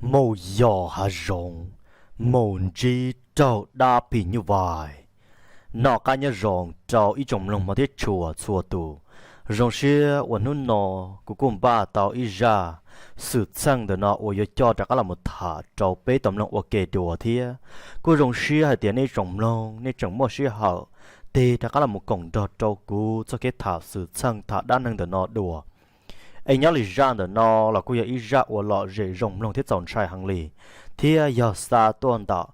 Mus yos hav zoov, mus ntsib raug dab phim nyuj vais. Noj qab nyob zoo rau ib tsoom mloog hmov thiab tshua txhua tus. Zoo siab uas hnub no kuv kuj npaj tau ib zaj xwm txheej ntawm no uas yuav coj rov qab los mus tham rau peb tau mloog ua ke dua thiab. Kuj zoo siab hais tias nej tsoom mloog nej tseem muaj sij hawm tig rov qab los mus koom nrog rau kuv txoj kev tham xwm txheej tham dab neeg ntawm no dua. Es nyob li zaj ntawm no los kuj yog ib zaj uas lom zem zoo mloog thiab txaus ntshai heev li, thiab yog xa tuaj ntawm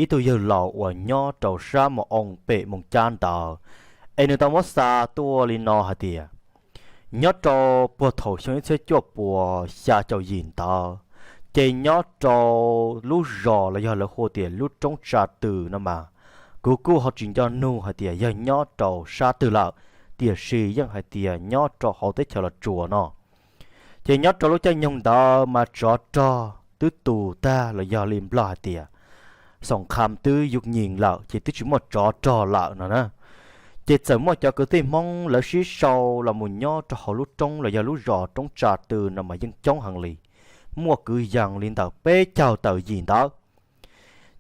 ib tug yawg laus uas nyob rau sab Moo Oo pem Moos Cab ntawd. Es nws tau muab xa tuaj li no hais tias, nyob rau puag thaum xyoo ib txhiab cuaj puas xya caum yim ntawd, ces nyob rau lub zos los yog lawv hu tias lub roob Tsa Tw no mas, kuv kuj ho tsis nco nug hais tias yog nyob rau sab twg lawm, tiam sis yeej hais tias nyob rau hauv teb chaws Los Tsuas no. Ces nyob rau lub caij nyoog ntawd mas tsov rog twb tu tag los yog li Nplog hais tias xoom kham twb yus nyis lawm ces twb tsis muaj tsov rog lawm no na. Ces txawm muaj cov kwv tij Hmoob lawv sib sau los mus nyob rau hauv lub roob los yog lub zos roob Tsa Tw no mas yeej coob heev li, muaj kwv yees li ntawm peb caug tawm yim ntawd.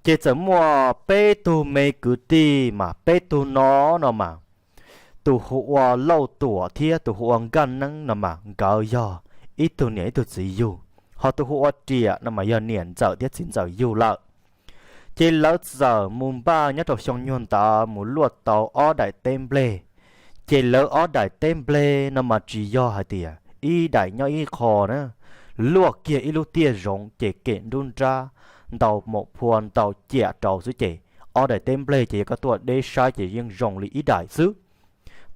Ces txawm muaj peb tug me kwv tij mas peb tug no no mas, tus hu ua Lauj Tuam thiab tus hu ua Nkaj Neeb no mas nkawd yog ib tug niam ib tug txiv yug, ho tus hu ua Riam no mas yog niam ntxawm thiab txiv ntxawm yug lawm. Ces lawv txawm mus npaj nyob rau xyoo nyuag ntawd mus luaj tau ob daim teb nplej. Ces lawv ob daim teb nplej no mas tsis yog hais tias ib daim nyob ib qho na, luaj kiag ib lub tiaj zoov ces kem nruab nrab ntau maum phua ntau ciam rau xwb ces ob daim teb nplej ces yog koj tuaj deb saib ces yeej zoo li ib daim xwb.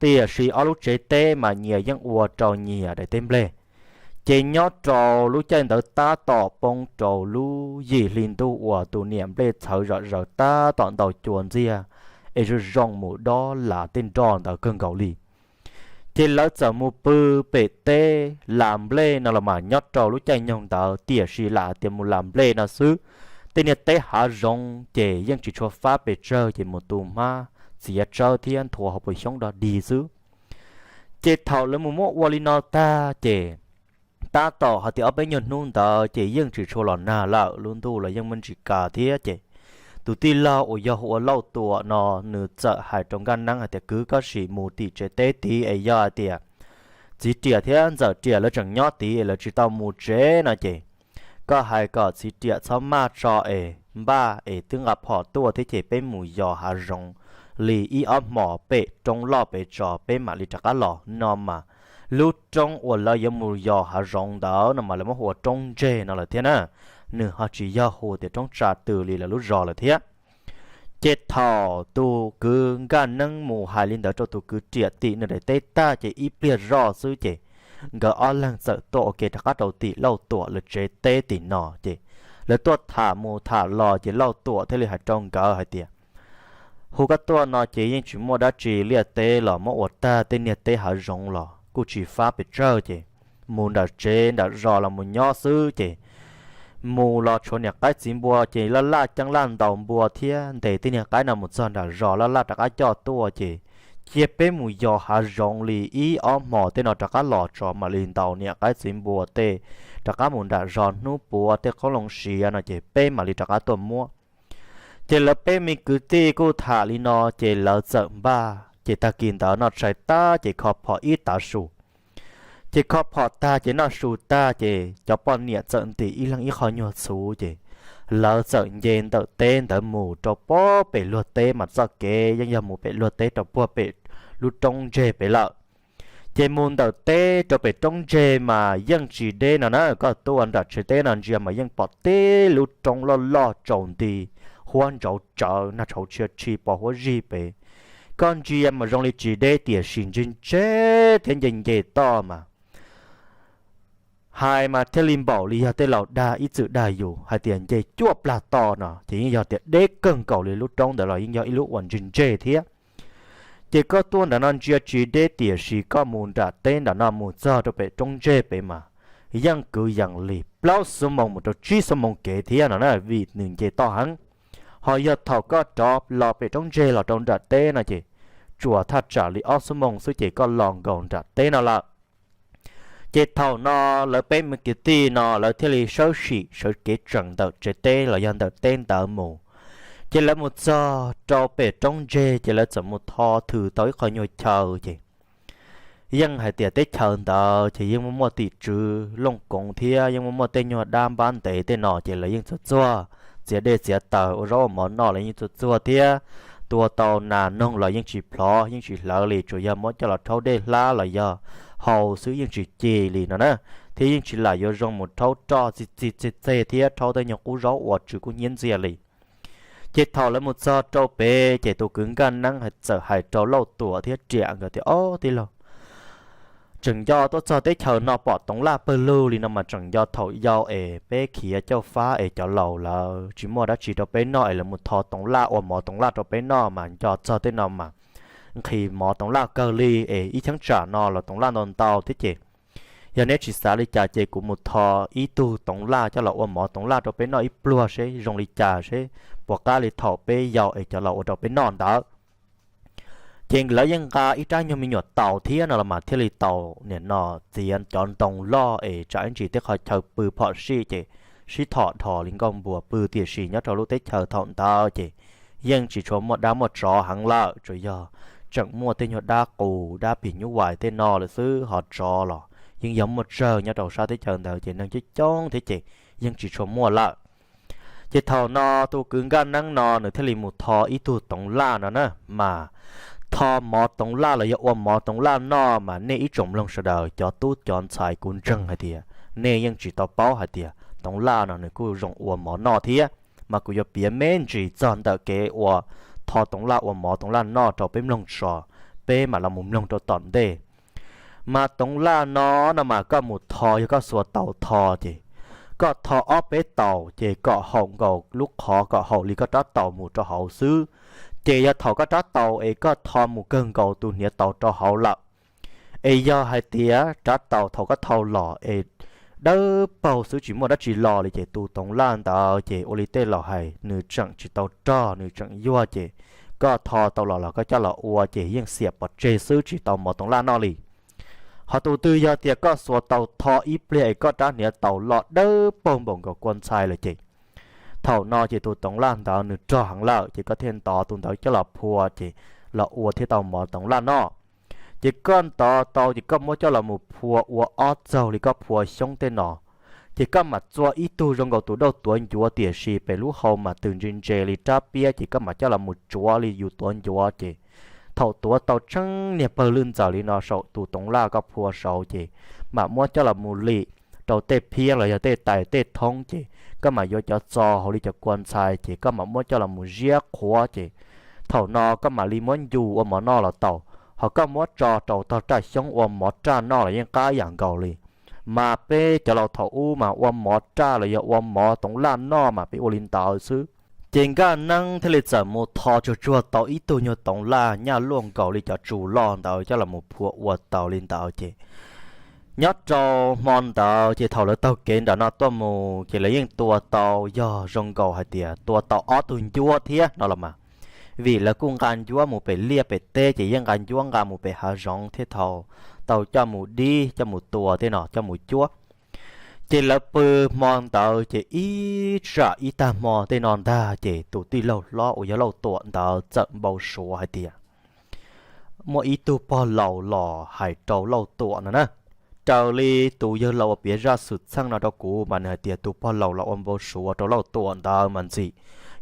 Tiam sis ob lub tsev teb mas nyias yeej ua rau nyias daim teb nplej. Ces nyob rau lub caij ntawd tab tom poob rau lub yim hli ntuj uas tus niam nplej txhawv zom zaws tab tom ntaus cua ntxiag, es zoo zoo mus dob las tej nroj ntawd kawg nkaus li. Ces lawv txawm mus pw pem teb las nplej no los mas nyob rau lub caij nyoog ntawd, tiam sis lam hais tias mus las nplej no xwb, tej niag teb hav zoov ces yeej tsis tshua fab pes tsawg ces mus tu hmab txiav tsawb thiab nthua hauv paus xyoob dog dig xwb. Ces thaum lawv mus muab ua li no tag ces tab tom hais tias ob peb nyuag hnub ntawd ces yeej tsis tshua los nag lawm, lub ntuj los yeej muaj ntsis kas thiab ces tus tij laug uas yog hu ua Lauj Tuam no nws txawm hais rau Nkaj Neeb hais tias, kwv, koj sim mus tim tsev teb tid es yog hais tias txiv Riam thiab ntxawm Riam lawv tseem nyob tid es lawv tsis tau mus tsev no ces koj hais kom txiv Riam txhob maj tso es npaj es twb nqa phom tuaj thiab ces peb mus yos hav zoov li ib ob hmos pem roob loj pem tso peb mam li rov qab los no mas. Lub roob uas lawv yuav mus yos hav zoov ntawd no mas lawv muab hu ua roob ntseg no lawm thiab na, nws ho tsis yog hu tias roob Tsa Tw li lawv lub zos lawm thiab. Ces thaum tus kwv Nkaj Neeb mus hais li ntawd rau tus kwv Riam tim nws daim teb tag ces ib pliag zoj xwb ces nkawd ob leeg txawm tuaj ua ke rov qab rau tim Lauj Tuam lawv tsev teb tim no ces lawv tuaj tham mus tham los ces Lauj Tuam thiaj li hais rau nkawd hais tias, hu koj tuaj no ces yeej tsis muaj dab tsi, liaj teb los muab ua tag, tej niag teb hav zoov los kuj tsis fab pes tsawg ces mus nram tsev nram zos los mus nyob xwb ces mus los tshuav niam qaib txiv npua ces laj laj ceeb laj ntaus npua thiab ntes tej niag qaib no mus txog nram zos laj laj rov qab coj tuaj ces cia peb mus yos hav zoov li ib ob hmos tej no rov qab los tso mam li ntaus niam qaib txiv npua tej, rov qab mus nram zos hnub puav tej qoob loo siav no ces peb mam li rov qab tuaj muab. Ces lawv peb me kwv tij kuj tham li no ces lawv txawm npaj ces tag kis ntawd noj tshais tag ces kho phom ib tav su. Ces kho phom tag ces noj su tag ces cov poj niam txawm ntim ib leeg ib qho nyuag txhuv ces lawv txawm nce ntawm teb ntawd mus rau puag pem luag teb mas txoj kev yeej yog mus pem luag teb rau puag pem lub roob ntseg pem lawm. Ces mus ntawm teb rau pem roob ntseg mas yeej tsis deb no na, koj tuaj nram tsev teb no ntsia mas yeej pom teb lub roob loj loj tsaus nti, huab ntsauv tsawv nag tshauv tshia tshi pos huab zig pem. Koj ntsia mas zoo li tsis deb tiam sis ntseg ntseg thiab nce nce toj mas hais mas thiaj li npaum li yog tej laus dag ib txwm dag yus hais tias nce cuaj plag toj no ces yeej yog tias deb kawg nkaus li, lub roob ntawd los yeej yog ib lub uas ntseg ntseg thiab. Ces koj tuaj nram no ntsia tsis deb tiam sis koj mus nram teb nram no mus txog rau pem roob ntseg pem mas yeej kwv yees li plaub xuab moos mus rau tsib xuab moos kev thiab no na vim nws nce toj heev. Ho yog thaum koj rov los pem roob ntseg los rau nram teb no ces tsuas thaj tsam li ob xuab moos xwb ces koj los nkaus nram teb no lawm. Ces thaum no lawv peb me kwv tij no lawv thiaj li sawv tsees sawv kev tseem ntawm tsev teb los yog ntawm teb ntawd mus. Ces lawv mus txog rau pem roob ntseg ces lawv txawm mus tho thwm tau ib qho nyuag chaw ces yeej hais tias teb chaws ntawd ces yeej muaj muaj tim tswv looj koov thiab yeej muaj muaj tej nyuag dab npab ntev tej no ces lawv yeej txuag txuag txiav dej txiav taws ua zaub ua mov noj los yeej txuag txuag thiab. Tua tau nas noog los yeej tsis plhov yeej tsis hlawv li, tsuas yog muab coj los rhaub dej hlab los yog haus xwb yeej tsis ci li no na. Thiab yeej tsis lam yuav zoo mus rhaub roj txi txi txeg txeg thiab rhaub tej nyuag qub zaub uas tsw kub hnyiab ntxiag li. Ces thaum lawv mus txog rau pem ces tus kwv Nkaj Neeb hais txawm hais rau Lauj Tuam thiab Riam nkawd tias, Ob tij laug, tseem nco tuaj txog teb chaws no pom toov laj pawg lug li no mas tseem nco thaum yau es peb khiav cauj fab es cov laus lawv tsis muaj dab tsi rau peb noj es lawv mus tho toov laj ua mov toov laj rau peb noj mas nco txog tej no mas nqhis mov toov laj kawg li es ib cheeb tsam no los toov laj ntau ntau thiab ces yog neb tsis xav li cas ces kuv mus tho ib tug toov laj coj los ua mov toov laj rau peb noj ib pluag seb zoo li cas seb puas qab li thaum peb yau es cov laus ua rau peb noj ntawd. Ces lawv yeej nqa ib rab nyuag me nyuam taus thiab no los mas thiaj li tau nim no txiav cov ntoo loj es tsam ib ntsis tej qhov chaw pw phom sij ces sib thom dhos li nkauj npuas pw, tiam sis nyob rau lub teb chaws thaum ntawd ces yeej tsis tshua muaj dab muaj tsov heev lawm, tsuas yog tseem muaj tej nyuag dab qus dab phim nyuj vais tej no lawm xwb, ho tsov los yeej yog muaj tsawg nyob rau sab teb chaws ntawd ces neeg coob coob thiab ces yeej tsis tshua muaj lawm. Ces thaum no tus kwv Nkaj Neeb no nws thiaj li mus tho ib tug toov laj no na, mas tho mov toov laj los yog ua mov toov laj noj mas nej ib tsoom mloog sawv daws cov tub cov ntxhais kuv ntseeg hais tias nej yeej tsis tau paub hais tias toov laj no nws kuj zoo ua mov noj thiab. Mas kuv yuav piav me ntsis txog ntawm kev ua tho toov laj ua mov toov laj noj rau peb mloog so, peb mam los mus mloog rau tom ntej. Mas toov laj no no mas koj mus tho yog koj xuas taus tho ces koj tho ob peb taus ces kom haum nkaus lub qhov kom haum li koj rab taus mus rau hauv xwb. Ces yog thaum koj rab taus es koj tho mus kawg nkaus tus hniav taus rau hauv lawm, es yog hais tias rab taus thaum koj thau los es dawb paug xwb tsis muaj dab tsi los li ces tus toov laj ntawd ces ua li tej laus hais nws tseem tsis tau rog nws tseem yuag ces koj tho tau los los koj coj los ua ces yeej xiam pov tseg xwb tsis tau mov toov laj noj li. Ho tus twg yog tias koj xuas taus tho ib pliag es koj rab hniav taus los dawb paug npaum nkaus kua ntxhai lawm ces thaum no ces tus toov laj ntawd nws rog heev lawm ces koj thiaj ntov tus ntawd coj los phua ces los ua thiaj tau mov toov laj noj. Ces koj ntov tau ces koj muab coj los mus phua ua ob txaug li koj phua xyoob tej no, ces koj mam txua ib tug zoo nkaus tus dauj tuav ncuav tiam sis pem lub hau mas tws ntse ntse li rab piab ces koj mam coj los mus tsuav li yus tuav ncuav ces thaum tuav tau tsheej niag pawg lwj ntxaws li no saum tus toov laj koj phua saud ces mam muab coj los mus lim rau tej phiab los yog tej tais tej thoob ces koj mam yuav cov txo hauv li cov kua ntxhai ces koj mam muab coj los mus ziab qhuav ces thaum no koj mam li muab ncu ua mov noj los tau. Ho koj muab tso rau tog raj xyoob ua mov raj noj los yeej qab yam nkaus li. Mas peb cov laus thaum ub mas ua mov raj los yog ua mov toov laj noj mas peb ua li ntawd xwb. Ces Nkaj Neeb thiaj li txawm mus tho tsuag tsuag tau ib tug nyuag toov laj nyaj luaj nkaus li cov tsus loj ntawd coj los mus phua ua tau li ntawd ces nyob rau hmo ntawd ces thaum lawv taug kev nram no tuaj mus ces lawv yeej tua tau yog zoo nkaus hais tias tua tau ob tug ncuab thiab no los mas, vim lawv kuj nqa ncuab mus pem liaj pem teb ces yeej nqa ncuab nqa mus pem hav zoov thiab thaum tau coj mus dib coj mus tua tej no coj mus cuab. Ces lawv pw hmo ntawd ces ib tsam ib tag hmo tej no ntag ces tus tij laug hlob uas yog Lauj Tuam ntawd txawm npau suav hais tias muaj ib tug pog laus los hais rau Lauj Tuam no na. Raws li tus yawg laus uas piav zaj xwm txheej no rau kuv mas nws hais tias tus pog laus los ua npau suav rau Lauj Tuam ntawd mas ntxim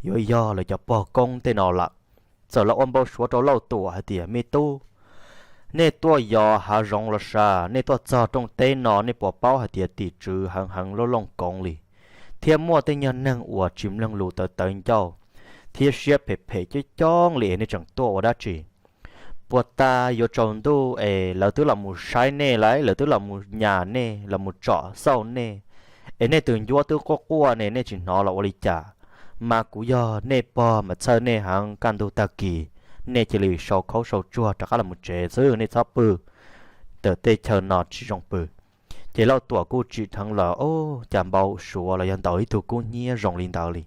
yuav yog lawv cov pog koob tej no lawm. Txawm los ua npau suav rau Lauj Tuam hais tias, me tub, nej tuaj yos hav zoov los sav, nej tuaj txog rooj teb no nej puas paub hais tias tim tswv heev heev loj looj koov li, thiab muaj tej nyuag neeg uas tsis mloog lus tawv tawv ncauj thiab siab phem phem coob coob li es nej tseem tuaj ua dab tsi? Puas tas yuav tsaus ntuj es lawv twb los mus saib nej lawm, lawv twb los mus nyas nej los mus tsom xauj nej, es nej tus ncuab twb quaj quaj ne nej tsis hnov los ua li cas? Mas kuv yog nej pog mas txhawj nej heev, kaj ntug tag kis nej cia li sau khaub sau tsuag rov qab los mus tsev xwb, nej txhob pw ntawm tej chaw no tsis zoo pw. Ces Lauj Tuam kuj tsim dheev lawm, o, cas npau suav los yog ntaus ib tug kub hnyiab zoo li ntawd li.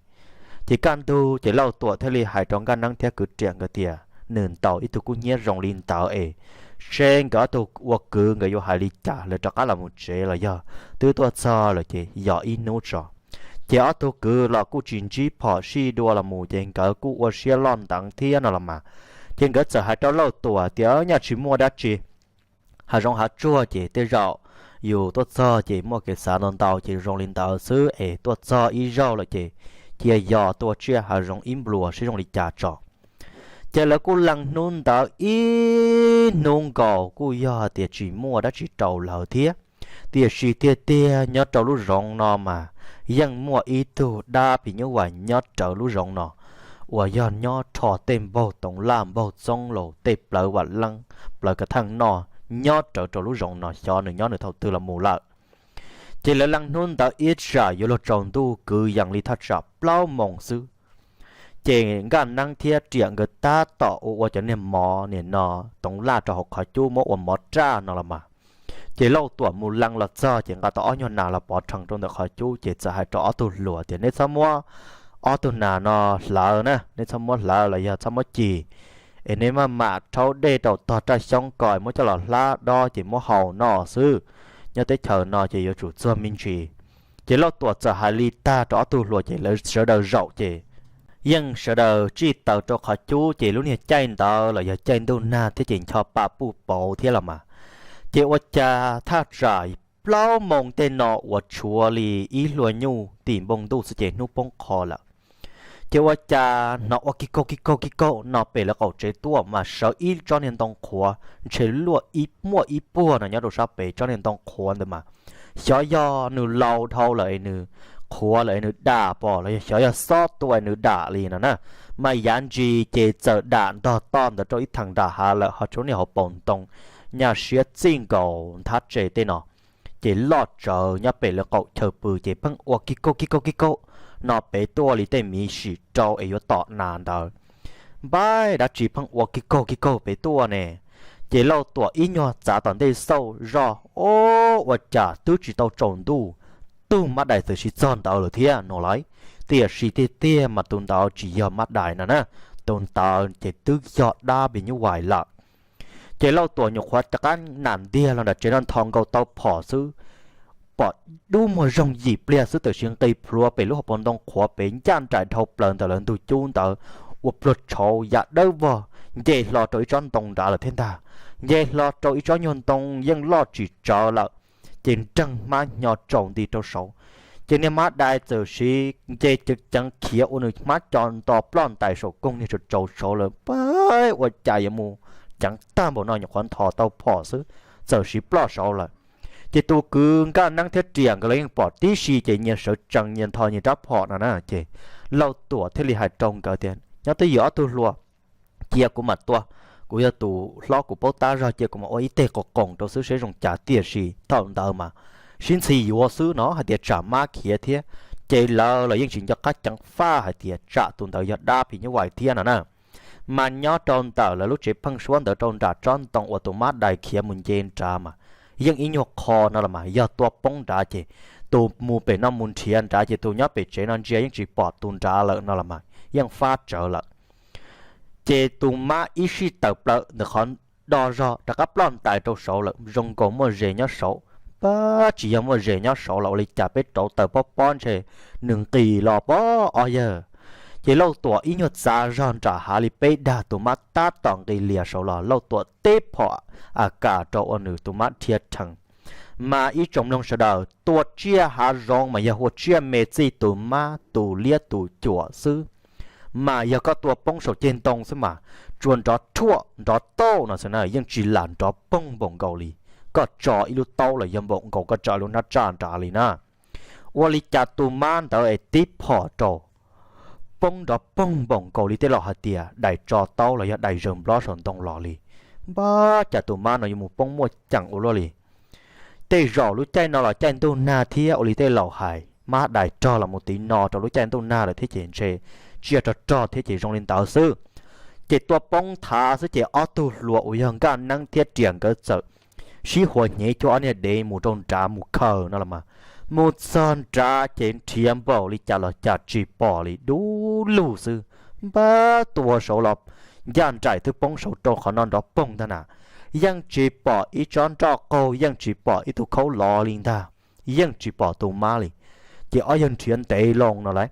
Ces kaj ntug ces Lauj Tuam thiaj li hais rau Nkaj Neeb thiab kwv Riam nkawd tias nws ntaus ib tug kub hnyiab zoo li ntawd es seb nkawd ob tug ua kwv nkawd yuav hais li cas, lawv rov qab los mus tsev los yog twb tuaj txog lawm ces yos ib hnub tso. Ces ob tug kwv los kuj tsis ntsib phom sij dua los mus ces nkawd kuj ua siab loj ntev thiab no los mas. Ces nkawd txawm hais rau Lauj Tuam tias, Nyaj tsis muaj dab tsi, hav zoov hav tsuag ces tej zaum yus tuaj txog ces muaj kev xav ntau ntau ces zoo li ntawd xwb es tuaj txog ib zaug lawm ces cia yos tua tsiaj hav zoov ib npluas seb zoo li cas tso. Ces lawv kuj lees hnub ntawd ib hnub nkaus kuj yog hais tias tsis muaj dab tsi rau lawv thiab. Tiam sis tiag tiag nyob rau lub zoov no mas yeej muaj ib tug dab phim nyuj vais nyob rawv lub zoov no, uas yog nyob rho tej npaug toov laj npaug txoob los tej plawv vam leeb plawv kav theej noj nyob rawv rau lub zoov no xyov nws nyob nws thaum twg los mus lawm. Ces lawv lees hnub ntawd ib tsam yuav luag tsaus ntuj kwv yees li thaj tsam plaub moos xwb. Ces Nkaj Neeb thiab Riam nkawd tab tom ua ua cov niag mov nim no toov laj rau hauv qhov cub muab ua mov raj no los mas. Ces Lauj Tuam mus lees los txog ces nqa tau ob nyuag nas los pov rhees rau ntawm qhov cub ces txawm hais rau ob tug hluas tias, Neb txhob muab ob tug nas no hlawv na, neb txhob muab hlawv los yog txhob muab cig, es neb maj mam rhaub dej rau tog raj xyoob ko muab coj los hlab dob ces muab hau noj xwb. Nyob teb chaws no ces yuav tsum txuag me ntsis. Ces Lauj Tuam txawm hais li tag rau ob tug hluas ces lawv sawv daws zaum ces yeej sawv daws tsij taws rau qhov cub ces lub niag caij ntawd los yog caij ntuj nag thiab ces ncho pa puj pauv thiab los mas. Ces ua cas thaj tsam plaub moos tej no uas tshuav li ib hlua nyuj tim npoo ntuj xwb ces hnub poob qho lawm. Ces ua cas hnov ua kij kaug kij kaug kij kaug no pem lawv qaum tsev tuaj mas sawv ib tsob niag ntoo qhuav ntshe luaj muaj ib puag no nyob rau sab pem tsob niag ntoo qhuav ntawd mas. Xyov yog nws laus dhau lawm es nws qhuav lawm es nws dam pom los yog xyov yog xob tua es nws dam li no na. Mas yav ntsis ces txawm dam ntog toj ntawd rau ib theem nram hav lawm ho tshuav niag hauv paus ntoo nyaj siab txij nkaus nthab tse tej no. Ces loj tsawv nyob pem lawv qaum chaw pw ces pheej ua kij kaug kij kaug kij kaug no pem tuaj li tej miv sim rau es yuav tom nas ntawd. Npaib dab tsi pheej ua kij kaug kij kaug pem tuaj ne. Ces Lauj Tuam ib nyuag txav tom ntej xauj zoj, o, ua cas twb tsis tau tsaus ntuj, tug mab dais txawm sis txog ntawd lawm thiab no lauj. Tiam sis tiag tiag mas tus ntawd tsis yog mab dais no na, tus ntawd ces twb yog dab phim nyuj vais lawm. Ces Lauj Tuam nyuam qhuav rov qab nam ntiag los nram tsev no nthos nkaus tau phom xwb, pom dub muag zoog yim pliag xwb tam sim nqis plhuav pem lub hauv paus ntoo qhuav pem ncaj nraim dhau plaws ntawm lawv ntug cub ntawd, ua pluag tshauv yam dawb vog, nce hlo rau ib tsob ntoo nrad lawm thiab ntag. Nce hlo rau ib tsob nyuag ntoo yeej loj tsis tsawg lawm, ces nreeg hmab hnyo tsaus nti rau saud. Ces niag mab dais txawm sis nce ceev ceev khiav ua nws hmab co nto ploj ntais saum koog niag tsaus tsaus saud lawm, pab ua cas yuav mus ceev tag npaum no nyuam qhuav nthos tau phom xwb, txawm sis ploj saud lawm. Ces tus kwv Nkaj Neeb thiab Riam nkawd los yeej pom tib si ces nyias sawv tsees nyias nthos nyias rab phom no na. Ces Lauj Tuam thiaj li hais rau nkawd tias, Nyob twj ywm ob tug hluas, cia kuv mam tua, kuv yog tus hlob kuv paub tab zog, cia kuv mam ua ib teg qoos qoos rau xwb seb zoo cas. Tiam sis thaum ntawd mas sib ntxhi yuav xwb no hais tias tsam mab khiav thiab, ces lawv los yeej tsis nco qab ceev faj hais tias tsam tus ntawd yog dab phim nyuj vais thiab no na. Mas nyob rau ntawm lawv lub tsev pheej suab ntawd rau nram tsob ntoo uas tus mab dais khiav mus nce nrad mas yeej ib nyuag qho no los mas, yog tua poob nrad ces tus mus pem no mus nrhiav nrad ces tus nyob pem tsev no ntsia yeej tsis pom tus nrad lawm no los mas yeej fab tsawv lawm. Ces tus mab ib sij tawm plaws ntawm qhov do zog rov qab ploj ntais rau saud lawm, zoo nkaus muaj zes nyob saud. Pab tsis yog muaj zes nyob saud los ua li cas peb rauv taws pob pob ntshe nws nqis los pob ob yawg. Ces Lauj Tuam ib nyuag txav zog nram hav li peb dag, tus mab tab tom nqis lias saud los Lauj Tuam teb phom a kas rau ua nws tus mab dhia rhees. Mas ib tsoom mloog sawv daws, tua tsiaj hav zoov mas yog ua tsiaj me txij tus mab tus liab tus cuam xwb, mas yog koj tua poob saum ceg ntoo xwb mas tsuas nrov rhuaj nrov tauj no xwb na, yeej tsis lam nrov poog npaum nkaus li koj tso ib lub taub los yog npaum nkaus koj tso lub hnab tsaj nrad li na. Ua li cas tus mab ntawd es tib phom rau poob nrov poog npaum nkaus li tej laus hais tias dais tso taub los yog dais zaws nplob saum ntoo los li. Npab cas tus mab no yuav mus poob muaj ceem ua luaj li. Tej zaum lub caij no los caij ntuj nag thiab ua li tej laus hais, mab dais rog los mus tiv no rau lub caij ntuj nag lawm thiab ces ntshe tsiaj rog rog thiab ces zoo li ntawd xwb. Ces tua poob thav xwb ces ob tug hluas uas yog Nkaj Neeb thiab Riam nkawd txawm sib huas hnyev cuag ob niag dev mus rau nrad mus khaws no los mas. Mus txog nrad ces nrhiav npaum li cas los cas tsis pom li, dub lug xwb. Npab tua saud los ncaj nraim twb poob saud rau qhov no nrov poog ntag na. yeej tsis pom ib tsob nroj qaug, yeej tsis pom ib tug khaub lov li ntag, yeej tsis pom tus mab li. Ces ob yawg nrhiav ntev loo no lawm,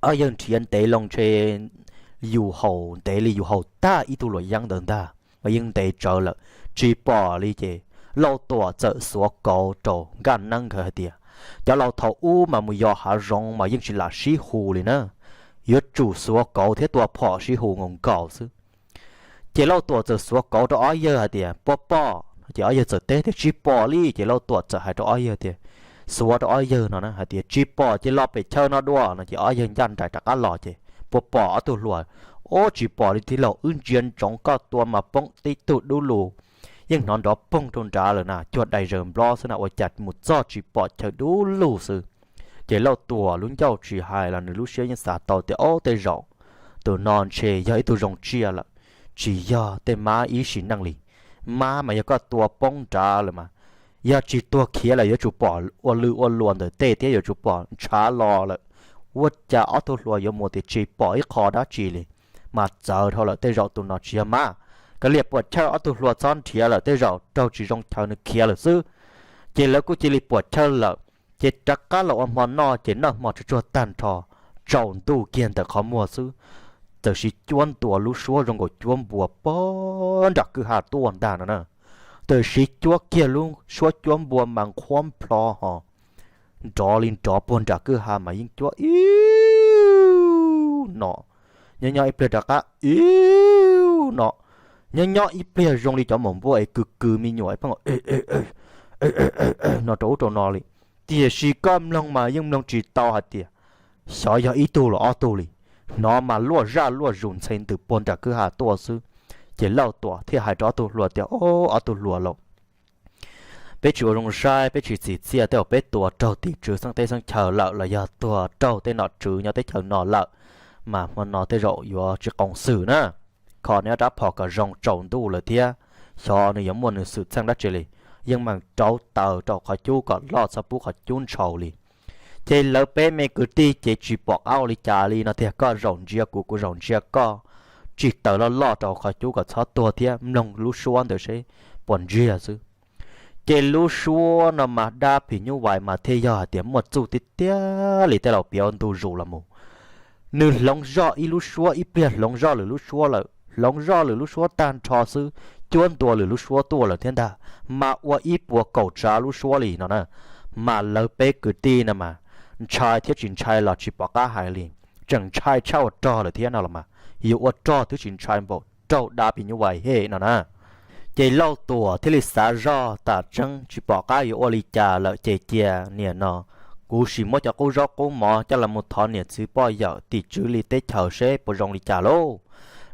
ob yawg nrhiav ntev loo ntshe yus haus ntev li yus haus tag ib tug luam yeeb ntawd ntag mas yeej ntev tsawv lawm, tsis pom li. Ces Lauj Tuam txawm xuav kauv rau Nkaj Neeb nkawd hais tias, cov laus thaum ub mas mus yos hav zoov mas yeej tsis lam sib hu li na, yuav tsum xuav kauv thiab tua phom sib hu nkaus nkaus xwb. Ces Lauj Tuam txawm xuav kauv rau ob yawg hais tias, puas pom? Ces ob yawg txawm teb tias tsis pom li. Ces Lauj Tuam txawm hais rau ob yawg tias, xuav rau ob yawg no na hais tias tsis pom ces los pem chaw no dua no. Ces ob yawg ncaj nraim rov qab los ces puas pom ob tug hluas? Ub, tsis pom li tij laug, wb ntsia ntsoov koj tua mas poob tib tug dub lug, yeej hnov nrov poog rau nrad lawm na, cuag dais zaws nplob xwb na, ua cas mus txog tsis pom chaw dub lug xwb. Ces Lauj Tuam lub ncauj tsis hais los nws lub siab yeej xav tau tias, ob, tej zaum tus no ntshe yog ib tug zoo tsiaj lawm, tsis yog tej mab ib sim neej li. Mab mas yog koj tua poob nrad lawm mas, yog tsis tuag khiav lawm yuav tsum pom ua lwj ua luas ntawm tej thiab yuav tsum pom ntshav los lawm. Ua cas ob tug hluas yuav mus tias tsis pom ib qho dab tsi li, mas txawv dhau lawm, tej zaum tus no tsis yog mab. Kav liam, puam chawj, ob tug hluas txhob nrhiav lawm, tej zaum raug tsis zoo chaw nws khiav lawm xwb. Ces lawv kuj cia li puam chawj lawm, ces rov qab los ua hmo noj, ces noj hmo tsuag tsuag tag nrho, tsaus ntuj kiag ntawm qhov muag xwb, txawm siv cuab ntua lub suab zoo nkaus cuab npua pog nram kwj ha tuaj ntag no na. Txawm siv cuab kiag lub suab cuab npua mas nqhuab nplho ho nrov li nrov puag nram kwj ha mas yeej cuab ib no, nyob nyob ib pliag rov qab ib no, nyob nyob ib pliag zoo li cov maum npua es kws kws me nyuam pheej no rau ub rau no li. Tiam sis koj mloog mas yeej mloog tsis tau hais tias xyov yog ib tug los ob tug li, hnov mas luaj zaj luaj zus ntxhe ntws puag nram kwj ha tuaj xwb. Ces Lauj Tuam thiaj hais rau ob tug hluas tias, ob tug hluas lauj, peb tsis ua zoo saib, peb tsis txim txiaj tej uas peb tua raug tim tswv xeeb teb xeeb chaw lawm los yog tua raug tej nom tswv nyob teb chaws no lawm, mas hmo no tej zaum yuav tsis qoos xwm na. Kho neb rab phom kom zoo, tsaus ntuj lawm thiab, xyov nws yuav muaj nws xwm txheej dab tsi li. Yeej meem rauv taws rau qhov cub kom loj txhob pub qhov cub ntshau li. Ces lawv peb me kwv tij ces tsis pom qab ua li cas li no tiag, koj zaum ntsia kuv, kuv zaum ntsia koj, tsim taws loj loj rau qhov cub kom txhob tuag thiab mloog lub suab ntawd seb puas ntsiag xwb. Ces lub suab no mas dab phim nyuj vais mas thiaj yog hais tias muaj txuj tiag tiag li, tej laus piav ua ntu zus los mus. Nws hloov zoj ib lub suab, ib pliag hloov zoj lwm lub suab lawm, hloov zoj lwm lub suab tag nrho xwb, cuab ntua lwm lub suab tuaj lawm thiab ntag, mas ua ib puas kaum tsav lub suab li no na. Mas lawv peb kwv tij no mas ntshai thiab tsis ntshai los tsis pom qab hais li, tseem ntshai tshaj ua rog lawm thiab no los mas, yus ua rog twb tsis ntshai npaum raug dab phim nyuj vais hem no na. Ces Lauj Tuam thiaj li xav zoj tas tseeb tsis pom qab yuav ua li cas lawm ces cia niam no, kuv sim muab cov qub zaub qub mov coj los mus thov niam txiv poj yawm tim tswv li teb chaws seb puas zoo li cas lauj.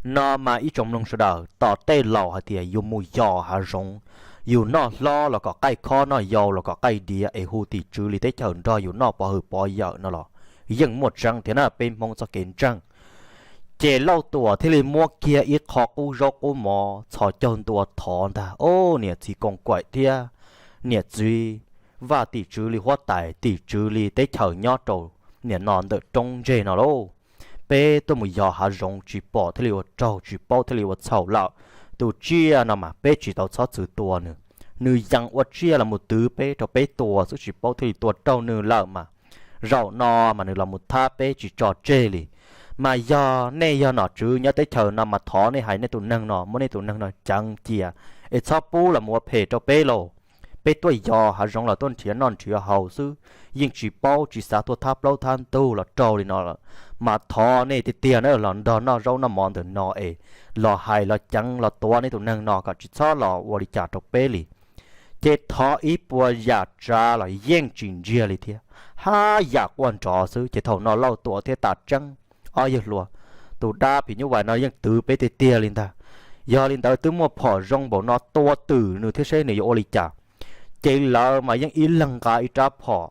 No mas ib tsoom mloog sawv daws, tom tej laus hais tias yus mus yos hav zoov, yus noj hlob los kom qaij khob, noj yau los kom qaij diav, es hu tim tswv li teb chaws nrog yus noj pov hwm pov yawm no los yeej muaj tseeb thiab na, peb Hmoob txoj kev ntseeg. Ces Lauj Tuam thiaj li muab kiag ib qho qub zaub qub mov txhos caug ntua thov ntag, ob, niam txiv koos kaim thiab niam txiv vaj tim tswv li huab tais, tim tswv li teb chaws nyob rau niam no ntawm roob ntseg no lauj, peb tuaj mus yos hav zoov tsis pom thiaj li ua raug, tsis paub thiaj li ua txhaum lawm. Tus tsiaj no mas peb tsis tau txhob txwm tua nws, nws yees ua tsiaj los mus twv peb rau peb tua xwb, tsis paub thiaj li tua raug nws lawm mas. Zaum no mas nws los mus thab peb tsis tso tseg li. Mas yog nej yog nom tswv nyob teb chaws no mas thov nej hais nej tus neeg no, muab nej tus neeg no ceev cia, es txhob pub los mus ua phem rau peb lauj. Peb tuaj yos hav zoov los tuaj nrhiav noj nrhiav haus xwb, yeej tsis paub tsis xav tuaj thab plaub thab ntug los raug li no lawm. Mas thov nej tiag tiag na, los nrog noj zaub noj mov ntawm no es los hais los ceev los tuav nej tus neeg no kom tsis txhob los ua li cas rau peb li. Ces thov ib puas yam tsav los yeej tsis ntsiag li thiab, haj yam quaj nrov xwb. Ces thaum no Lauj Tuam thiaj tas tseeb, ob yawg hluas, tus dab phim nyuj vais no yeej twv peb tiag tiag li ntag. Yog li ntawd twb muaj phom zoo npaum no, tua twm nws thiab seb nws yuav ua li cas. Ces lawv mas yeej ib leeg nqa ib rab phom,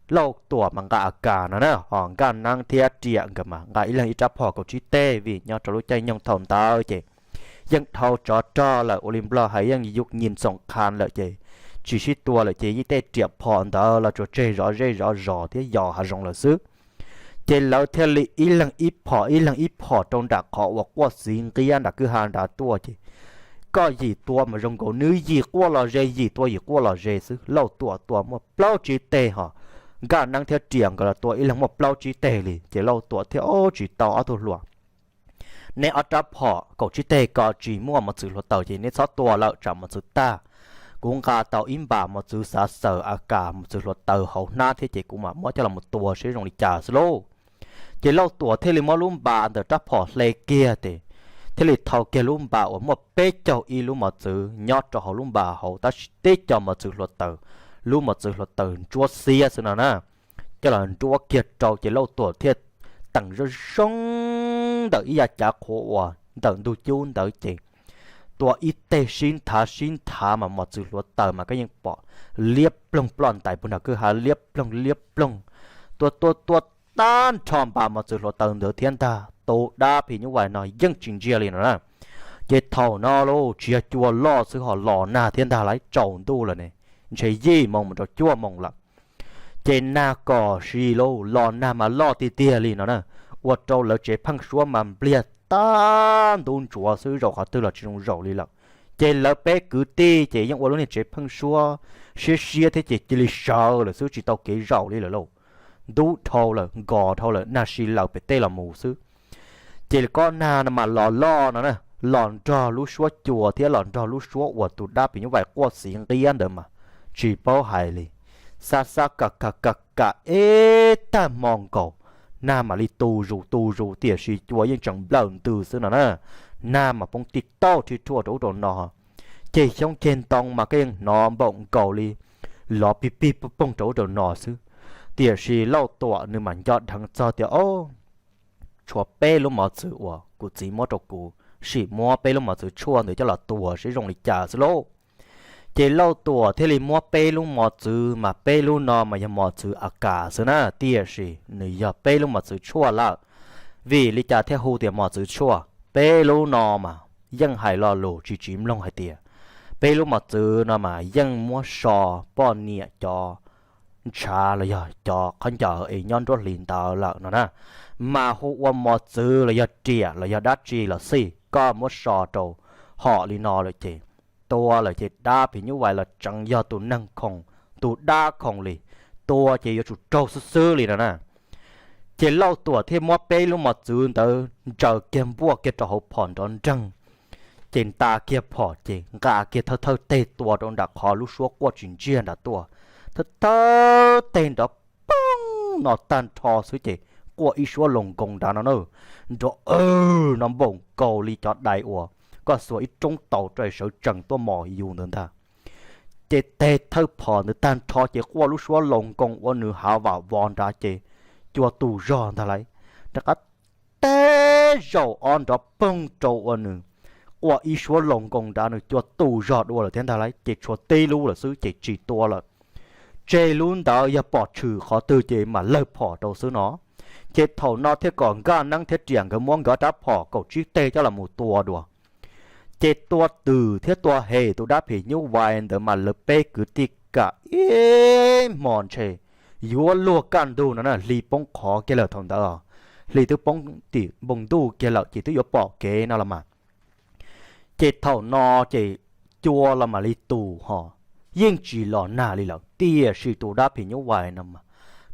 Lauj Tuam mas nqa A K no na, ho Nkaj Neeb thiab Riam nkawd mas nqa ib leeg ib rab phom kaum tsib teg, vim nyob rau lub caij nyoog thaum ntawd ces yeej dhau tsov rog lawm, ua li Nplog hais yeej yus nyis xoom qha lawm ces tsis sib tua lawm ces yeej tej riam phom ntawd los tsuas tseg zov zej zov zos thiab yos hav zoov lawm xwb. Ces lawv thiaj li ib leeg ib phom ib leeg ib phom rau nram qhov uas quaj xiv nqiab nram kwj ha nrad tuaj ces koj yim tua mas zoo nkaus nws yim quaj los ze, yim tua yim quaj los ze xwb. Lauj Tuam tua muaj plaub tsib teg hos, Nkaj Neeb thiab Riam nkawd los tua ib leeg muaj plaub tsib teg li, ces Lauj Tuam thiaj, Ob, tsis tau ob tug hluas, neb ob rab phom kaum tsib teg ko tsis muaj mos txwv hluav taws ces neb txhob tua lawm tsam mos txwv tag. Kuv nqa tau ib npam mos txwv xav xaws a kas mos txwv hluav taws hauv hnab thiab ces kuv mam muab coj los tua seb zoo li cas xwb lauj. Ces Lauj Tuam thiaj li muab lub npam ntawm rab phom hle kiag tes thiaj li thau kiag lub npam uas muaj peb caug ib lub mos txwv nyob rau hauv lub npam hauv tab sis tib co mos txwv hluav taws, lub mos txwv hluav taws ntsuab xiab xwb no na, coj los ntsuab kiag rau ces Lauj Tuam thiaj teem zoo zoo ntawm ib yav cav qhuav uas ntawm ntug cub ntawd ces tua ib teg sib nthav sib nthav mas mos txwv hluav taws mas koj yeej pom liab ploog ploj ntais puag nram kwj ha liab ploog liab ploog, tua tua tua tag nrho npam mos txwv hluav taws ntawd thiab ntag. Tus dab phim nyuj vais no yeej tsis ntsia li no na. Ces thaum no lauj tsis yog cua loj xwb ho los nag thiab ntag lauj, tsaus ntuj lawm ne, ntshe yim moo mus rau cuaj moo lawm. Ces nag kom si lauj, los nag mas loj tiag tiag li no na, ua rau lawv tsev pheeb suab mas npliag tag ntub ntsuav xwb, zaum qhov twg los tsis zoo zaum li lawm. Ces lawv peb kwv tij ces yeej ua lub niag tsev pheeb suab siab siab thiab ces cia li sawv lawm xwb, tsis tau kev zaum li lawm lauj. Ntub dhau lawm, nkos dhau lawm, nag si lawm pem tej los mus xwb. Ces kob nag no mas los loj no na, los nrog lub suab cua thiab los nrog lub suab uas tus dab phim nyuj vais quaj xiv nqiab ntawd mas tsis paub hais li. Xab xab kam kam kam kam ib tag hmo nkaus, nag mam li tu zus tu zus tiam sis cua yeej tseem nplawm ntws xwb no na. Nag mas poob tij tauj rhij rhuaj rau ub rau no, ceg xyoob ceg ntoo mas koj yeej hnov npaum nkaus li lov pig pig poog poog rau ub rau no xwb. Tiam sis Lauj Tuam nws mas nco dheev txog tias, Ob, tshuav peb lub mos txwv uas kuv txiv muab rau kuv, sim muab peb lub mos txwv tshuaj ntawd coj los tua seb zoo li cas xwb lauj. Ces Lauj Tuam thiaj li muab peb lub mos txwv, mas peb lub no mas yog mos txwv a kas xwb na, tiam sis nws yog peb lub mos txwv tshuaj lawm. Vim li cas thiaj hu tias mos txwv tshuaj? Peb lub no mas yeej hais lo lus tsis tsis mloog hais tias peb lub mos txwv no mas yeej muab so poj niam cov ntshav los yog cov khaub ncaws es nyob nruab hlis ntawd lawm no na, mas hu ua mos txwv los yog riam los yog dab tsi los xij, koj muab so rau hom li no lawm ces, tua lawm ces dab phim nyuj vais los tseev yog tus neeg khoom, tus dab khoom li, tua ces yuav tsum raug xwb xwb li no na. Ces Lauj Tuam thiaj muab peb lub mos txwv ntawd ntsaws kiag npuaj kiag rau hauv phom nrov nreeg, ces nta kiag phom ces nqa kiag thawj thawj teg tua rau nram qhov lub suab quaj tsis ntsiag nram tuaj, thawj thawj teg nrov poog no tag nrho xwb ces quaj ib suab loos nkoos nrad no na, nrov aw no npaum nkaus li cov dais uas koj xuas ib roob taus rau sawv tsees tuaj mos yus ntawd ntag. Ces teg thawj phom ntawd tag nrho ces quaj lub suab loos nkoos ua nws hav vam vov nrad ces cua tu zog ntag lauj. Rov qab teg zaum ob nrov poog rau ua nws quaj ib suab loos nkoos nrad nws cua tu zog dua lawm thiab ntag lauj, ces tshuav tib lub lawm xwb ces tsis tua lawm. Tseg lub ntawd yog pom tshwm qhov twg ces mam lawg phom rau xwb no. Ces thaum no thiaj kom Nkaj Neeb thiab Riam nkawd muab nkawd ob rab phom kaum tsib teg coj los mus tua dua. Ces tua twm thiab tua hem tus dab phim nyuj vais ntawd mas lawv peb kwv tij kam ib hmo ntshe yuav luag kaj ntug no na, hli poob qho kiag lawm thaum ntawd, hli twb poob tim npoo ntuj kiag lawm ces twb yuav pom kev no los mas. Ces thaum no ces cua los mam li tus ho, yeej tsis los nag li lawm, tiam sis tus dab phim nyuj vais no mas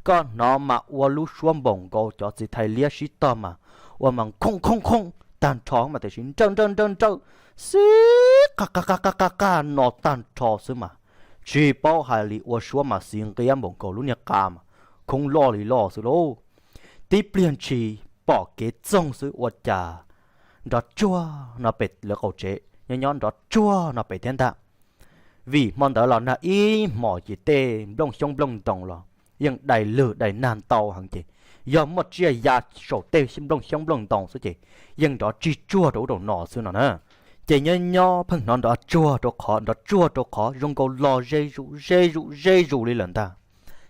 koj hnov mas ua lub suab npaum nkaus cov txiv thais liab sib tog mas ua mas khoob khoob khoob tag nrho mas tiam sis nrawj nrawj nrawj nrawj xib qa qa qa qa qa no tag nrho xwb mas tsis paub hais li, ua suab mas xiv nqiab npaum nkaus lub niag qa mas khoob loj li loj xwb lauj. Tib pliag ntshis pom kev txoog xwb ua cas nrov tsuag no pem lawv qaum tsev, nyob nyob nrov tsuag no pem thiab ntag. Vim hmo ntawd los nag ib hmos ces tej nplooj xyoob nplooj ntoos los yeej dai lwg dai nag ntau heev ces yog muaj tsiaj ya saum tej nplooj xyoob nplooj ntoos xwb ces yeej nrov tsuag tsuag rau ub rau no xwb no na. Ces nyob nyob pheej hnov nrov tsuag rau qhov nrov tsuag rau qhov zoo nkaus los ze zus ze zus ze zus li lawm ntag.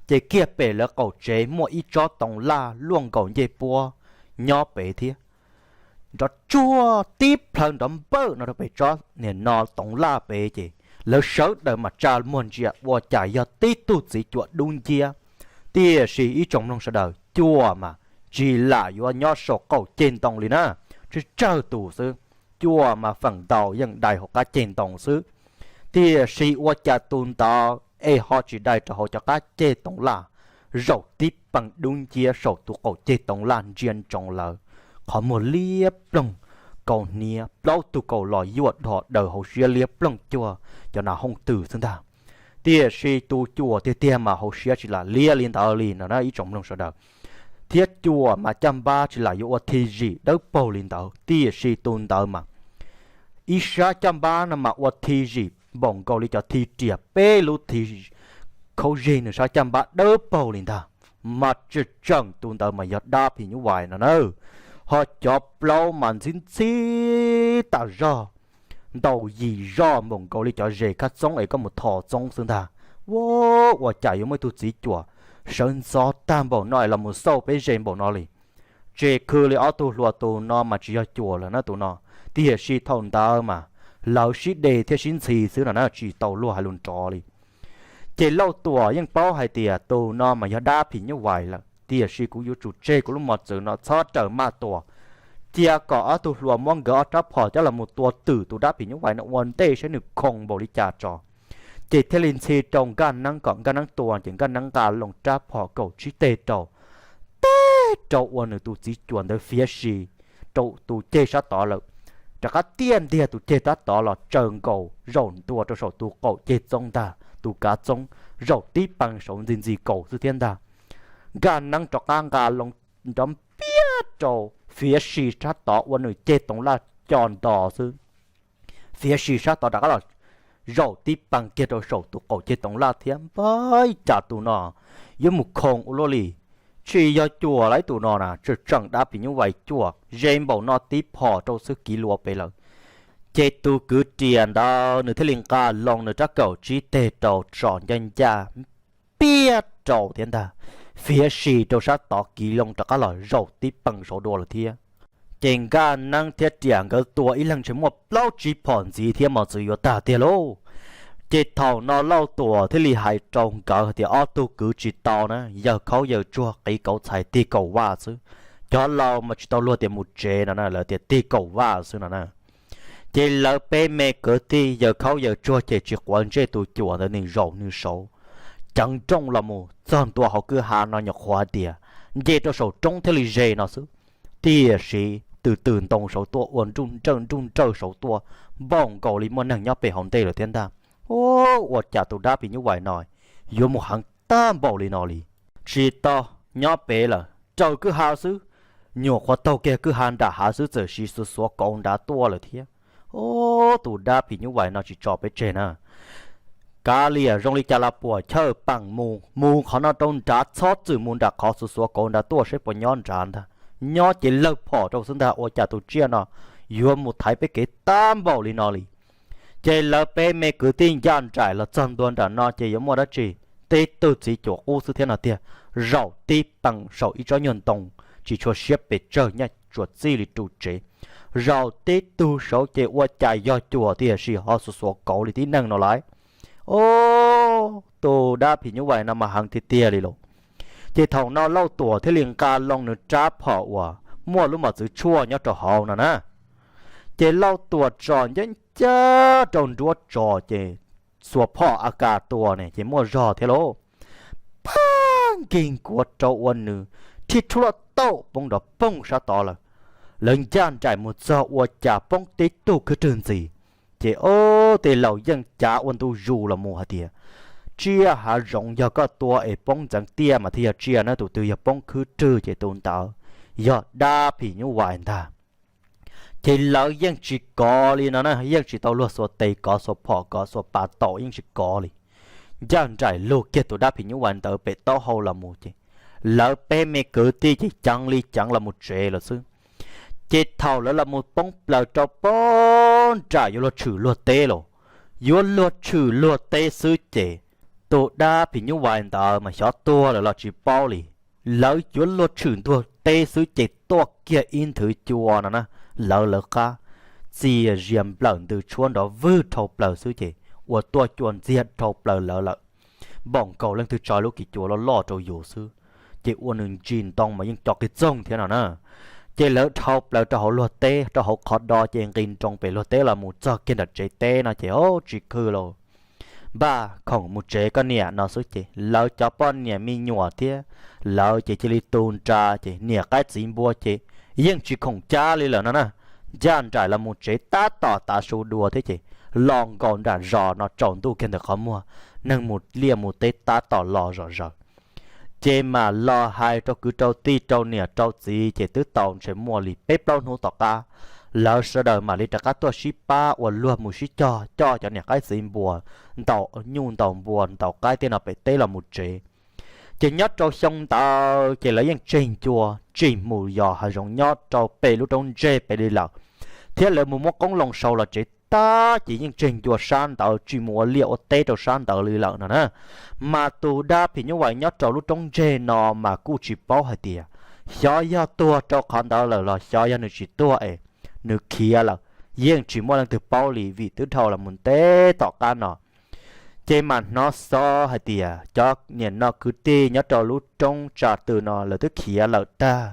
Ces kiag pem lawv qaum tsev muaj ib tsob toov laj luaj nkaus ncej puab nyob pem thiab. Nrov tsuag tib plhaw nrov npawj no rau pem tsob niag no toov laj pem ces lawv sawv daws mas tsa muag ntsia ua cas yog tib tug txiv cuam dub nciab. Tiam sis ib tsoom mloog sawv daws, cuam mas tsis lam yuav nyob saum qaum ceg ntoo li na, tsawg tsawg tus xwb. cuaj mas feem ntau yeej dai hauv qab ceg ntoo xwb. Tiam sis ua cas tus ntawd es ho tsis dai rau hauv cov qab ceg toov laj, zaum tib pees dub nciab saum tus qaum ceg toov laj ntsia ntsoov lawv, qhov muag liab ploog, kaus hniav plaub tug kaus los yuaj dhos daws hauv siab liab ploog cuag cov nas hooj twm xwb ntag. Tiam sis tus cuam tiag tiag mas hauv siab tsis lam liab li ntawd li no na ib tsoom mloog sawv daws. Thiab cuam mas caj npab tsis lam yuav ua thi zim dawb paug li ntawd, tiam sis tus ntawd mas ib sab caj npab no mas ua thi zim npaum nkaus li cov thi riam peb lub thi khaub zeg nws sab caj npab dawb paug li ntag. Mas tseem tseem tus ntawd mas yog dab phim nyuj vais no na, ho cov plaub mas ntxhib ntxhib tas zog, ntaus yim zoj npaum nkaus li cov zes khab txoob es koj mus tho txoob xwb ntag. Ua, ua cas yuav muaj ib tug txiv cuam sawv ntxov tag npaum no es los mus xauj peb ze npaum no li. Tseg khw li ob tug hluas, tus no mas tsis yog cuam lawm na tus no, tiam sis thaum ntawd mas lawv sib de thiab sib ntxhi xwb no na, tsis tau luag hais lus nrov li. Ces Lauj Tuam yeej paub hais tias tus no mas yog dab phim nyuj vais lawm, tiam sis kuv yuav tsum tseg kuv lub mos txwv no txhob raws maj tua. Cia kom ob tug hluas muab nkawd ob rab phom coj los mus tua twm tus dab phim nyuj vais no ua ntej saib nws khoo npaum li cas tso. Ces thiaj li ntxhi rau Nkaj Neeb kom Nkaj Neeb tua, ces Nkaj Neeb nqa loo rab phom kaum tsib teg rau, teg rau ua nws tus txiv cuam ntawd fiav si rau tus ceg sab tod lawm, rov qab tiaj ntiag tus ceg tab tod los tsaws nkaus zaum ntua rau saum tus qaum ceg txoob ntag, tus kav txoob zaum tib pees saud ntxi ntxi kaus xwb thiab ntag. Nkaj Neeb rov qab nqa loo nrov npiab rau, fiav si sab tod ua nws ceg toov laj co nto xwb. Fiav si sab tod rov qab los zaum tib pees kiag rau saum tus qaum ceg toov laj thiab. Npab, cas tus no yuav mus khoo ua luaj li, tsis yog cuam lawm tus no na, tseem tseem dab phim nyuj vais cuam ze npaum no tib phom rau xwb kiv lua pem lawm. Ces tus kwv riam ntawd nws thiaj li nqa loo nws rab kaum tsib teg rau tsom ncaj ncaj npiab rau thiab ntag, fiav si rau sab tod kiv loo rov qab los zaum tib pees saud dua lawm thiab. Ces Nkaj Neeb thiab riam nkawd tua ib leeg ntshe muaj plaub tsib phom ntxiv thiab mos txwv yuav tag tiag lauj. Ces thaum no Lauj Tuam thiaj li hais rau nkawd hais tias ob tug kwv tsis tau na, yawg khaub yawg tsuag qiv kauv txhais tig kaum vaj xwb. Cov laus mas tsis tau luag tias mus tsev no na, lawv tias tig kaum vaj xwb no na. Ces lawv peb me kwv tij yawg khaub yawg tsuag ces tsis quav ntsej tus cuam ntawd nws zaum nws saud, ceev nrooj los mus txog ntua hauv kwj ha no nyuam qhuav hais tias nce rau saum roob thiaj li ze no xwb. Tiam sis twm twm ntoo saud tuaj ua nruj nrawj nruj nrawj saud tuaj, npaum nkaus li muaj neeg nyob pem hauv ntej lawm thiab ntag. Ua, ua cas tus dab phim nyuj vais no yuav mus heev tag npaum li no li. Tsis tau nyob pem lawm, raws kwj ha xwb, nyuam qhuav taug kiag kwj ha nram hav xwb txawm siv xuav xuav kauv nrad tuaj lawm thiab. Ub, tus dab phim nyuj vais no tsis tso peb tseg na. Kav liam zoo li cas los puam chawj peem mus, mus qhov no rau nrad, txhob txwm mus nram qhov xuav xuav kauv nrad tuaj saib puas nyob nrad ntag. Nyob ces lawg phom rau xwb ntag, ua cas tus tsiaj no yuav mus thaiv peb kev tag npaum li no li. Ces lawv peb me kwv tij ncaj nraim los txog ntua nram no ces yuav muaj dab tsi, tib tug txiv cuam qub xwb thiab no tiag. Zaum tib pees saum ib tsob nyuag ntoo tsis tshua siab pes tsawg, nyaj tsuas txij li ru tsev. Zaum tib tug saud ces ua cas yog cuam tiam sis ho xuav xuav kauv li tib neeg no lauj. Ub, tus dab phim nyuj vais no mas heev tiag tiag li lauj. Ces thaum no Lauj Tuam thiaj li nqa loo nws rab phom uas muaj lub mos txwv tshuaj nyob rau hauv no na. Ces Lauj Tuam tsom ncaj ncaj rau nruab tso ces xuas phom A Kas tua ne ces muaj zog thiab lauj. Pab nkig nkuav rau ua nws thib rhuaj taum poob nrov poog sab tod lawm. Lawv ncaj nraim mus txog ua cas poob tib tug khwb rwg ntxiv. Ces ub, tej laus yeej cav ua ntu zus los mus hais tias tsiaj hav zoov yog koj tua es poob ntxeev tiaj mas thiaj yog tsiaj na, tus twg yog poob khwb rwg ces tus ntawd yog dab phim nyuj vais ntag. Ces lawv yeej tsis kov li no na, yeej tsis tau luag xuas tes kov, xuas phom kov, xuas pas taum yeej tsis kov li. Ncaj nraim lug kiag tus dab phim nyuj vais ntawd pem taub hau los mus ces lawv peb me kwv tij ces ceev li ceev los mus tsev lawm xwb. Ces thaum lawv los mus poob plaws rau poob nram yuav luag tshwm luag teb los, yuav luag tshwm luag teb xwb ces tus dab phim nyuj vais ntawd mas xyov tuag lawm los tsis paub li. Lawv yuav luag tshwm luag teb xwb ces tuaj kiag ib nthwv cua no na, lawv lawv qab txias zias nplawm ntws tshuab nrov vwg dhau plaws xwb ces ua tuaj cua ntxiag dhau plaws lawv lawm. Npaum nkaus leej twg tso lub kis cua loj loj rau yus xwb, ces ua nws ntsis ntoo mas yeej co qig txoog thiab no na. Ces lawv dhau plaws rau hauv luag teb, rau hauv qhov do ces nqis nroos pem luag teb los mus txog kiag nram tsev teb no ces, o, tsis khw los, npaj khoom mus tsev koj niam no xwb ces lawv cov poj niam me nyuam thiab lawv ces cia li tu nra ces niam qaib txiv npua ces yeej tsis khoom cab li lawm no na. Ncaj nraim los mus tsev tab tom tav su dua thiab ces los nkaus nram zos no tsaus ntuj kiag ntawm qhov muag, neeg mus liaj mus teb tab tom los zom zaws. Ces mam los hais rau kwv rau tij rau niam rau txiv ces twb tau ntshe muaj li peb plaub hnub tom qab, lawv sawv daws mam li rov qab tuaj sib pab ua luag mus sib cog coj cov niam qaib txiv npua, ntaus nyuj ntaus npua ntaus qaib tej no pem teb los mus tsev. Ces nyob rau xyoo ntawd ces lawv yeej tseg ncua tsis mus yos hav zoov nyob rau pem lub roob ntseg pem li lawm, thiab lawv mus muab qoob loo sau los tsev tag ces yeej tseg ncua sab ntawd tsis mus ua liaj ua teb rau sab ntawd li lawm no na. Mas tus dab phim nyuj vais nyob rau lub roob ntseg no mas kuj tsis paub hais tias xyov yog tuag rau qhov ntawd lawm los xyov yog nws tsis tuag es nws khiav lawm, yeej tsis muaj leej twg paub li vim twb dhau los mus ntev tom qab no. Ces mam hnov xov hais tias cov niam no kwv tij nyob rau lub roob tsa tw no lawv twb khiav lawm tag.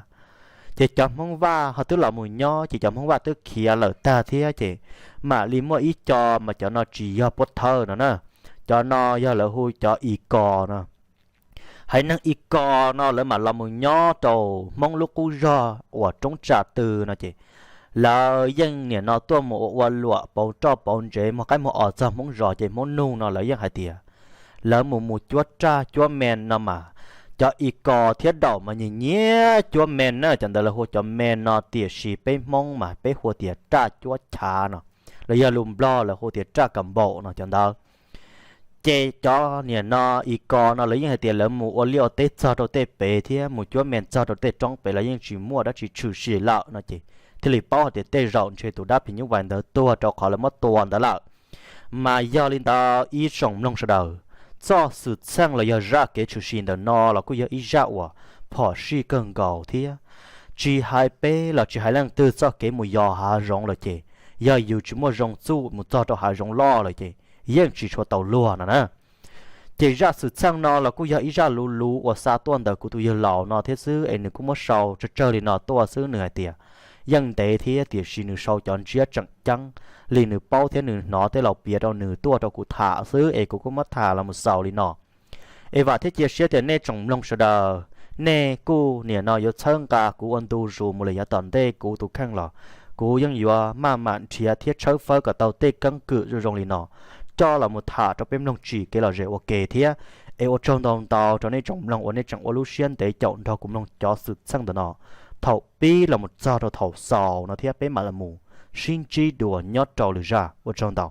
Ces cov Hmoob Vaj ho twb los mus nyob ces cov Hmoob Vaj twb khiav lawm tag thiab ces mam li muaj ib co mas cov no tsis yog pov thawj no na, cov no yog lawv hu cov i kos no. Haiv neeg i kos no lawv mam los mus nyob rau Hmoob lub qub zog uas roob tsa tw no ces lawv yeej niam no tuaj mus ua ua luam pauv roj pauv ntsev muag qaib muag os txog Hmoob zos ces Hmoob nug no lawv yeej hais tias lawv mus mus cuab raj cuab me no mas cov i kos thiab daum mas nyiam nyiam cuab me na, cov ntawd lawv hu cov me no tiam sis peb Hmoob mas peb hu tias raj cuab chav no, los yog lus Nplog lawv hu tias raj kam npaum no cov ntawd. Ces cov niam no i kos no lawv yeej hais tias lawv mus ua liaj ua teb txog rau tej pem thiab mus cuab me txog rau tej roob pem los yeej tsis muaj dab tsi tshwm sim lawm no ces thiaj li paub hais tias tej zaum ntshe tus dab phim nyuj vais ntawd tuag rau qhov lawv muab tua ntawd lawm. Mas yog li ntawd ib tsoom mloog sawv daws, txoj xwm txheej los yog zaj kev tshwm sim ntawm no los kuj yog ib zaj uas phom sij kawg nkaus thiab. Tsis hais peb los tsis hais leej twg txoj kev mus yos hav zoov lawm ces yog yus tsis muaj zoo txuj mus txog rau hav zoov loj lawm ces yeej tsis tshua tau luag no na. Ces zaj xwm txheej no los kuj yog ib zaj luv luv uas xa tuaj ntawm kuv tus yawg laus no thiab xwb es nws kuj muab sau tsawg tsawg li no tuaj xwb, nws hais tias yeej ntev thiab tiam sis nws sau cov ntsiab tseem ceeb li nws paub thiab nws hnov tej laus piav rau nws tuaj rau kuv tham xwb es kuv kuj muab tham los mus xaus li no. Es vam thiab cia siab tias nej tsoom mloog sawv daws, nej kuj niam no yuav txhawb nqa kuv ua ntu zus mus lawm yav tom ntej kuv tus kheej los kuv yeej yuav maj mam nrhiav thiab tshawb fawb kom tau tej keeb kwm zoo zoo li no coj los mus tham rau peb mloog tsim kev lom zem ua ke thiab. Es ua tsaug ntau ntau rau nej tsoom mloog uas nej tseem ua lub siab ntev caum nrog kuv mloog cov xwm txheej ntawm no thaum pib los mus txog rau thaum xaus no thiab peb mam los mus sib ntsib dua nyob rau lwm zaj, ua tsaug ntau.